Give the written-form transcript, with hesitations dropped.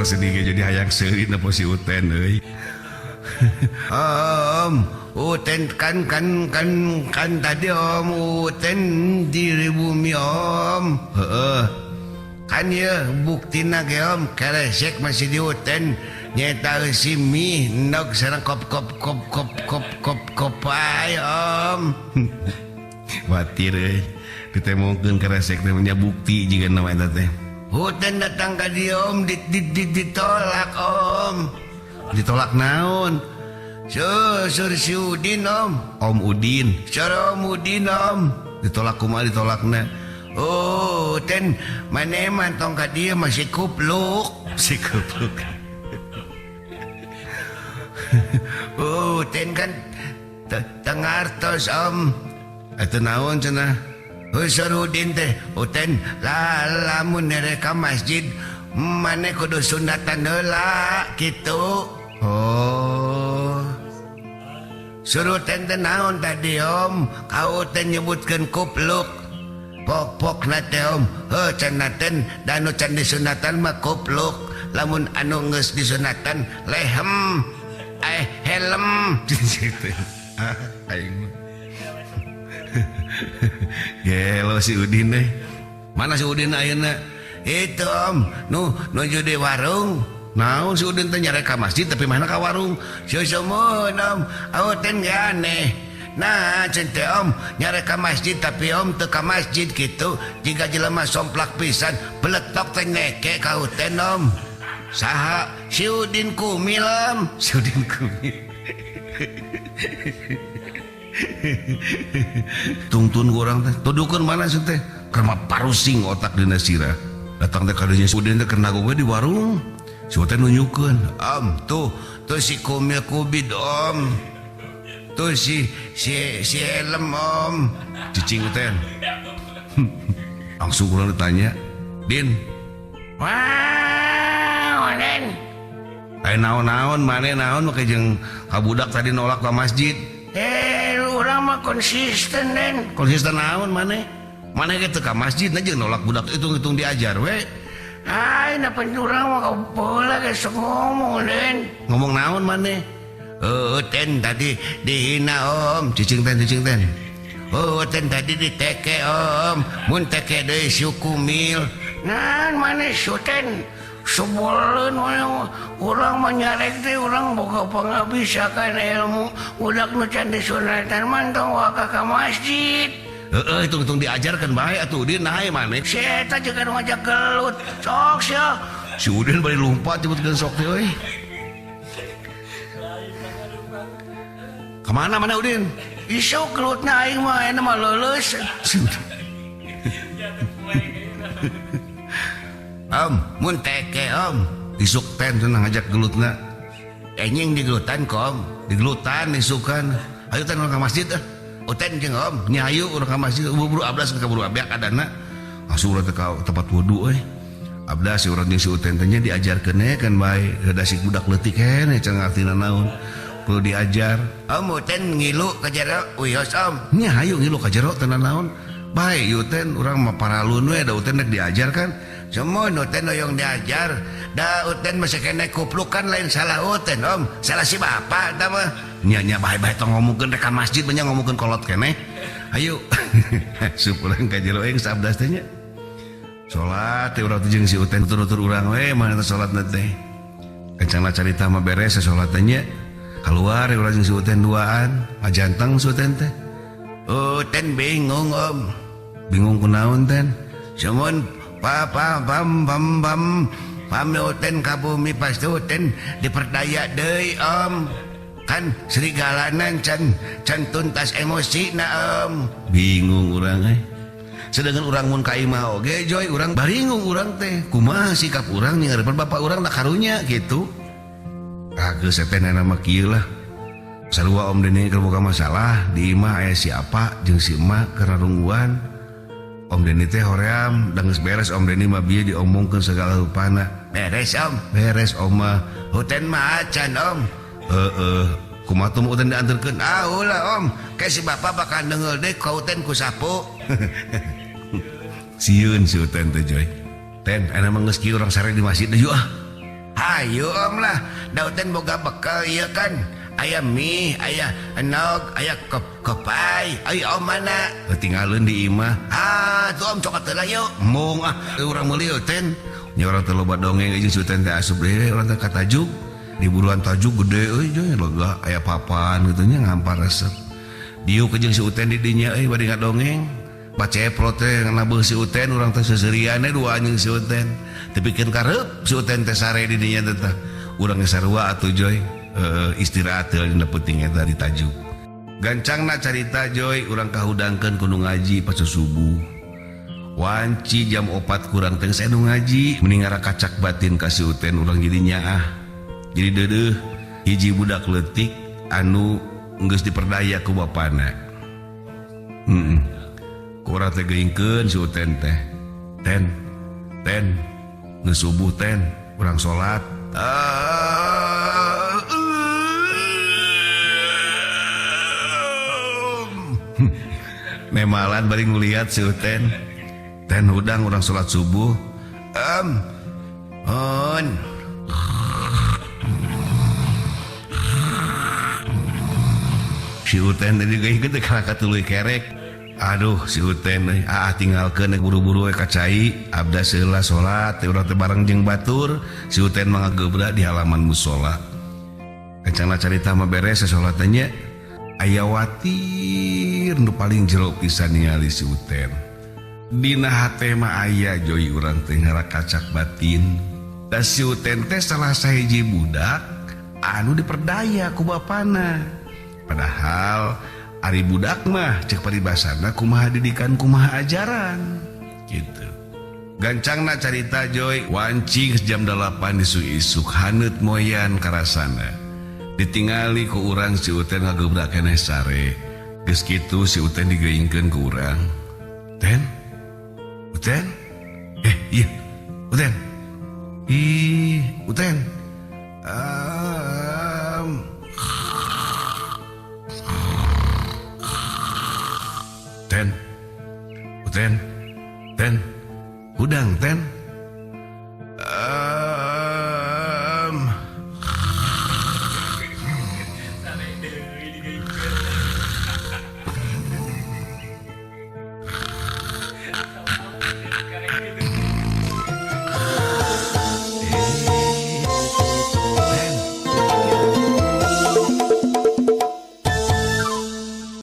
Keur sedih ge jadi hayang seuri nempo si Uten euy. Om, Uten kan kan kan kan tadi Om Uten di bumi Om. Heeh. Kan ya buktina ge Om keresek masih di Uten nyeta si mie endog sareng kop kop kop kop kop kop kop ae Om. Watir euy. Ditemongkeun keresek teh nya bukti jiga nama eta teh. Uten datang ka dieu Om ditolak Om. Ditolak naon? Sur si Udin Om. Om Udin. Sur Om Udin Om. Ditolak kumaha ditolakna? Oh, ten maneh mah tong ka dieu masih kupluk. Si kupluk. Oh, ten kan tengartos Om. Eta naon cenah? Sur Udin teh, Uten lamun nerek ka masjid maneh kudu sunatan heula kitu. Oh. Suruh ten teh naon tadi Om? Kau ten nyebutkeun kupluk. Pok-pokna teh Om. Heuh cenah ten da anu can disunatan mah kupluk. Lamun anu geus disunatan lehem. Helm. Ah, aing mah. Gelo si Udin deh. Mana si Udin ayeuna? Itu Om, nu nuju di warung. Naon si Udin teh nyarek ka masjid tapi mana ka warung? Susumun Om, Uten ge aneh. Nah, cente Om nyarek ka masjid tapi Om teu ka masjid kitu. Jiga jelema somplak pisan, beletok teh neke ka Uten Om. Saha? Si Udin Kumil Om. Si Udin Kumil. Tungtun urang teh tudukeun mana sih teh? Keur mah parusing otak dina sirah. Datang teh kadunya si Udin teh keur nagog we di warung. Si Uten nunjukeun, Om, tuh tuh si Kumil Kubid Om. Tuh si si si helm Om. Cicing Uten. Langsung urang ditanya, Din. Wah, Din. Aya naon-naon maneh naon make jeung kabudak tadi nolak ka masjid. Urang mah konsisten, Den. Konsisten naon maneh? Maneh ge teu ka masjid na jeung nolak budak hitung-hitung diajar we. Ai, na urang mah bola ge sok ngomong, Den. Ngomong naon maneh? Ten tadi dihina Om, cicing ten cicing ten. Oh, ten tadi diteke Om, mun teke deui si Kumil. Nah, maneh suten Seboleun urang mah nyarek teh urang boga pangabisakan ilmu budak nu can disunatan mah tong waka ka masjid. Heeh, hitung-hitung diajarkeun bae atuh Udin naha maneh. Si eta jeung anu ngajak gelut. Sok sia. Si Udin bari lumpat nyebutkeun sok teh euy. Kemana mana Udin? Isuk gelutna aing mah ayeuna mah leuleus. Si Udin. Om, mun teke Om, isuk ten cenah ngajak gelutna. Enjing digelutan ku Om, digelutan isukan. Ayo ten urang ka masjid ah. Uten jeung Om, nya hayu urang ka masjid buru-buru abdas ka buru abeak adana. Langsung urang teh ka tempat wudu euy. Abdas si urang jeung si Uten teh nya diajarkeun we kan bae, da si budak leutik keneh can ngartina naon. Kudu diajar. Om Uten ngilu ka jero uyos Om. Nya hayu ngilu ka jero teh naon. Bae ieu Uten urang mah paralun we da Uten rek diajar kan. Semua Uten hoyong diajar. Da Uten masih kena kuplukan lain salah Uten Om, salah si bapak eta mah. Nya nya bae-bae tong ngomongkeun rek ka masjid mah nya ngomongkeun kolot keneh. Hayu. Asup urang ka jero euy sabdas teh nya. Salat teh urang teh jeung si Uten tutur-tutur urang we mana teh salatna teh. Kencangna carita mah beres salat teh nya. Kaluar urang jeung si Uten duaan, ngajanteng si Uten teh. Uten bingung Om. Bingung kunaon ten? Sumun pa pa pam pam pam pam Uten ka bumi pasti Uten diperdaya deui Om. Kan serigalanan can can tuntas emosi na Om. Bingung urang euy. Sedangkan urang mun ka imah oge joy urang baringung urang teh. Kumaha sikap urang nyangeurepan bapak urang da karunya kitu. Ah geus teh na mah kieu lah. Sarua Om Deni keur boga masalah di imah aya siapa jeung si emak keur rarungguan. Om Deni teh hoream da geus beres Om Deni mah bieu diomongkeun segala rupana. Beres Om, beres Om mah. Uten mah acan Om. Heeh, kumaha tuh Uten dianterkeun? Ah ulah Om, ke si bapak bakal neunggeul deui ka Uten ku sapu. Sieun si Uten teh joy. Ten, ayeuna mah geus kieu urang sare di masjid deui ah. Hayu om lah, da Uten boga bekal ieu kan. Aya mie, aya enog, aya kopai. Ayo om mana? Tinggalin di imah. Ah, tuh om cokot heula yuk. Mung ah, urang meuli Uten. Nya urang teh loba dongeng jeung si Uten teh asup deui urang teh ka tajuk. Di buruan tajuk gede euy joy lega aya papan kitu nya ngampar resep. Diuk jeung si Uten di dinya euy bari ngadongeng. Baceprot teh nabeuh si Uten urang teh seuseurian dua anjing si Uten. Tepikeun kareup si Uten teh sare di dinya teh tah. Urang ge sarua atuh joy. Istirahat heula dina peuting eta di tajuk. Gancangna carita joy urang kahudangkeun ku nu ngaji pas subuh. Wanci jam 4 kurang teh geus anu ngaji mending ngarakacak batin ka si Uten urang jadi nyaah. Jadi deudeuh hiji budak leutik anu geus diperdaya ku bapana. Ku urang teh geuingkeun si Uten teh. Ten, ten, geus subuh ten, urang salat. Nemalan bari nguliat si Uten. Ten hudang urang salat subuh. On. Si Uten tadi geuingkeun teh kana katuluy kerek. Aduh si Uten euy, tinggalkeun buru-buru we ka cai, abda seula salat teh urang teh bareng jeung batur, si Uten mah ngagebra di halaman musala. Kencangna carita mah beres salat teh nya. Aya watir nu paling jero pisan ningali si Uten. Dina hate mah aya joy urang teh ngarakacak batin. Da si Uten teh salah sahiji budak anu diperdaya ku bapana. Padahal ari budak mah cek paribasana kumaha didikan kumaha ajaran gitu. Gancangna carita joy wanci jam 8 isuk-isuk haneut moyan karasana. Ditingali ku urang si Uten ngagebrak keneh sare. Geus kitu si Uten digeuingkeun ku urang. Ten? Uten? Iya. Uten. Ih, Uten. Ten, Uten, ten, hudang ten.